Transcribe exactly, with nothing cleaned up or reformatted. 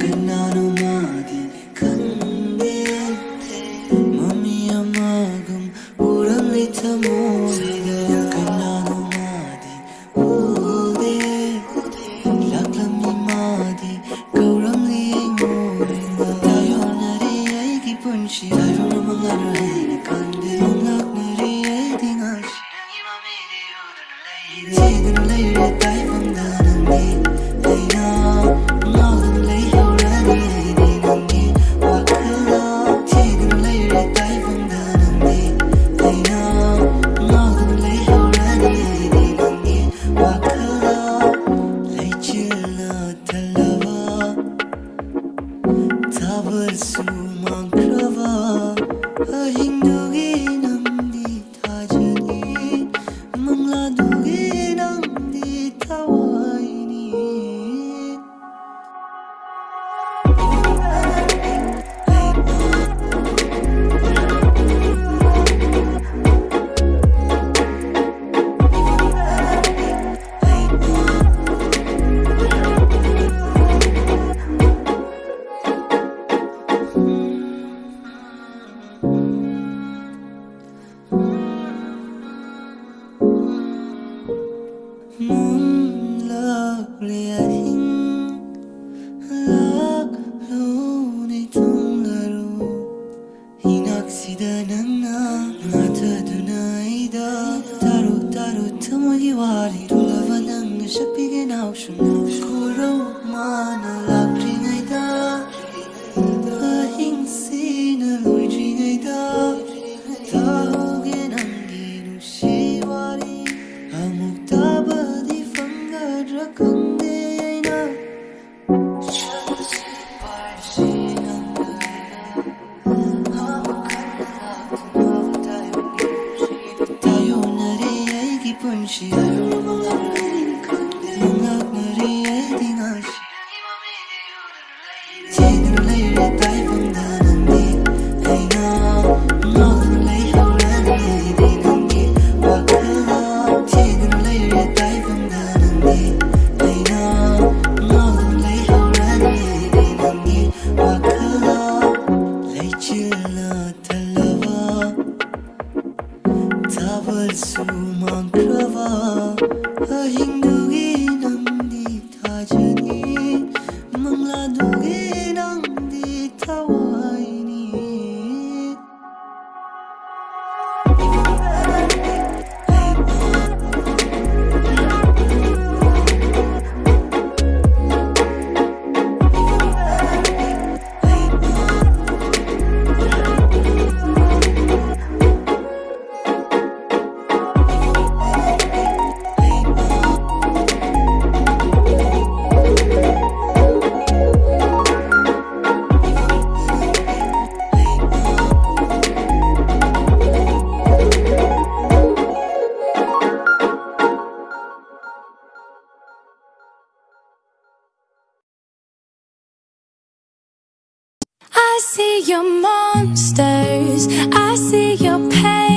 ꯀꯅꯥꯅꯣ ꯃꯥꯗꯤ ꯈꯪꯗꯦ, ꯃꯃꯤ ꯑꯃꯒꯨꯝ ꯎꯔꯝꯂꯤ ꯊꯃꯣꯏꯗ꯫ ꯀꯅꯥꯅꯣ ꯃꯥꯗꯤ ꯎꯗꯦ, ꯂꯥꯛꯂꯝꯃꯤ ꯃꯥꯗꯤ ꯀꯧꯔꯝꯂꯤ ꯑꯩꯉꯣꯟꯗ꯫ ꯇꯥꯏꯌꯣꯟꯅꯔꯤ ꯑꯩꯒꯤ ꯄꯨꯟꯁꯤ, ꯇꯥꯏꯌꯣꯟꯅꯕ ꯉꯝꯂꯣꯏ ꯑꯩꯅ ꯈꯪꯗꯦ꯫ ꯂꯥꯛꯅꯔꯤ ꯑꯩꯗꯤ ꯉꯁꯤ ꯅꯪꯒꯤ ꯃꯃꯤꯗꯤ ꯎꯗꯨꯅ ꯂꯩꯔꯦ꯫ ꯊꯤꯗꯨꯅ ꯂꯩꯔꯦ ꯇꯥꯏꯕꯪꯗ ꯅꯪꯗꯤ꯫ ꯑꯩꯅ ꯉꯥꯎꯗꯨꯅ ꯂꯩꯍꯧꯔꯅꯤ ꯑꯩꯗꯤ ꯅꯪꯒꯤ ꯋꯥꯈꯜꯗ꯫ ꯊꯤꯗꯨꯅ ꯂꯩꯔꯦ ꯇꯥꯏꯕꯪꯗ ꯅꯪꯗꯤ꯫ ꯑꯩꯅ ꯉꯥꯎꯗꯨꯅ ꯂꯩꯍꯧꯔꯅꯤ ꯑꯩꯗꯤ ꯅꯪꯒꯤ ꯋꯥꯈꯜꯗ꯫ ꯂꯩꯆꯤꯜꯅ ꯊꯜꯂꯕ, ꯊꯥꯕꯜꯁꯨ ꯃꯥꯡꯈ꯭ꯔꯕ ꯑꯍꯤꯡꯗꯨꯒꯤ ꯅꯪꯗꯤ ꯊꯥꯖꯅꯤ꯫ ꯃꯪꯂꯥꯗꯨꯒꯤ ꯅꯪꯗꯤ ꯊꯋꯥꯏꯅꯤ꯫ ꯃꯝꯂꯛꯂꯦ ꯑꯍꯤꯡ, ꯂꯥꯛꯂꯣꯅꯦ ꯊꯨꯡꯂꯔꯨ꯫ ꯏꯅꯥꯛꯁꯤꯗ ꯅꯪꯅ ꯉꯥꯊꯗꯨꯅ ꯑꯩꯗ ꯇꯥꯔꯨ ꯇꯥꯔꯨ ꯊꯃꯣꯏꯒꯤ ꯋꯥꯔꯤ꯫ ꯇꯨꯝꯂꯕ ꯅꯪꯅ ꯁꯛꯄꯤꯒꯦ ꯅꯥꯎꯁꯨꯝ ꯈꯨꯔꯧ ꯃꯥꯅ ꯂꯥꯛꯇ꯭ꯔꯤꯉꯩꯗ꯫ ꯑꯍꯤꯡꯁꯤꯅ ꯂꯣꯏꯗ꯭ꯔꯤꯉꯩꯗ ꯇꯥꯍꯧꯒꯦ ꯅꯪꯒꯤ ꯅꯨꯡꯁꯤ ꯋꯥꯔꯤ꯫ ꯑꯃꯨꯛ ꯇꯥꯕꯗꯤ ꯐꯪꯒꯗ꯭ꯔꯥ ꯈꯪꯗꯦ ꯑꯩꯅ꯫ ꯆꯠꯂꯁꯤ ꯄꯥꯏꯔꯁꯤ ꯅꯪꯒ ꯑꯩꯒ꯫ ꯑꯃꯨꯛ ꯍꯟꯅ ꯂꯥꯛꯇꯅꯕ ꯇꯥꯏꯌꯣꯟꯒꯤ ꯅꯨꯡꯁꯤꯗ ꯇꯥꯏꯌꯣꯟꯅꯔꯦ ꯑꯩꯒꯤ ꯄꯨꯟꯁꯤ꯫ ꯇꯥꯏꯌꯣꯟꯅꯕ ꯉꯝꯂꯣꯏ ꯑꯩꯅ ꯈꯪꯗꯦ꯫ ꯂꯥꯛꯅꯔꯦ ꯑꯩꯗꯤ ꯉꯥꯏ ꯁꯨꯃꯥꯡꯈ꯭ꯔꯕ ꯑꯍꯤꯡꯗꯨꯒꯤ ꯅꯪꯗꯤ ꯊꯥꯖꯅꯤ, ꯃꯪꯂꯥꯗꯨꯒꯤ ꯅꯪꯗꯤ ꯊꯋꯥꯏꯅꯤ꯫ I see your monsters, I see your pain.